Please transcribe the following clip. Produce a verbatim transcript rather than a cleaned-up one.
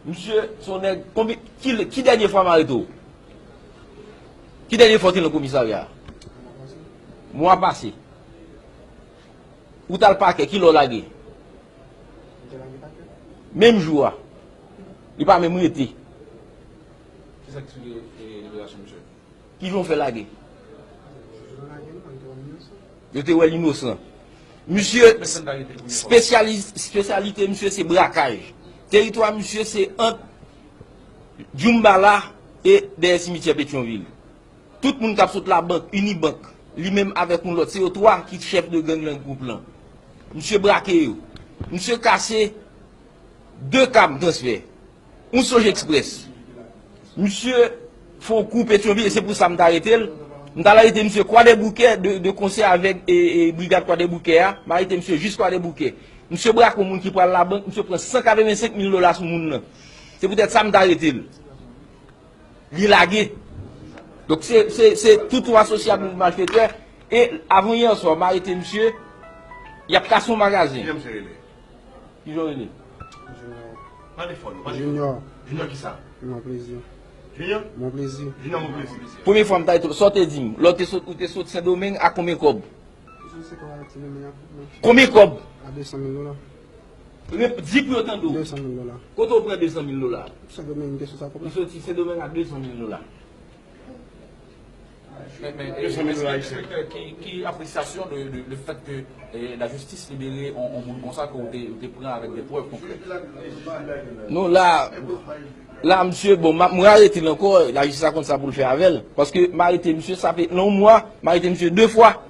Misye se yon nèg, konbi, ki, ki dènye fwa m arete w? Ki dènye fwa w te nan komisarya a? Mwa pase. Ou t al pakè, kilè w lage? Menm jou a. Li pa menm rete. Kisa k eksplike, e, liberasyon misye? Kijan w fè lage? Yo te wè l inosan. Misye, spesyalis-, espesyalite misye se brakaj. Teritwa misye se ant Djoumbala e dèyè simityè Petyonvil. Tout moun k ap sot labank, Unibank, li menm avèk yon lòt, se yo twa ki chèf de gang nan gwoup lan. Misye brake yo. Misye kase de kam transfè. Yon Sonj Express. Misye fè yon kou Petyonvil, e se pou sa m t arete l. M t al arete misye Kwadèboukè, de, de konsè avèk, e, e, brigad Kwadèboukè a. M arete misye jis Kwadèboukè. Misye brake yon moun ki pral labank, misye pran san katrevensenk mil dola sou moun nan. Se poutèt sa m t arete l. Li lage. Donk, se, se, se tout yon asosyasyon malfetè. E avan yè swa, m arete misye, y ap kase yon magazen. Kijan misye rele? Kijan w rele? Junior. Pale fò, non, pale fò. Junior. Junior kisa? Mon plaisir. Junior? Mon plaisir. Junior, mon plaisir. Premye fwa m ta eto, sa w te di m, lè w te sot, ou te sot Sendomeng a konbyen kòb? Konbyen kòb? A de san mil dola. Rep-, di pou yo tande w. De san mil dola. Kote w pran de san mil dola? Sendomeng, m te sot sa kòb la. Ou soti Sendomeng a de san mil dola. Men, men, e, enspektè, ki, ki apresyasyon de, de, le fèt ke, e, lajistis libere yon, yon moun konsa ke w te, w te pran avèk de prèv konkrè? Non, la, la, misye, bon, m a, m arete l ankò, lajistis a konn sa pou l fè avè l. Paske m arete misye, sa fè yon mwa, m arete misye de fwa.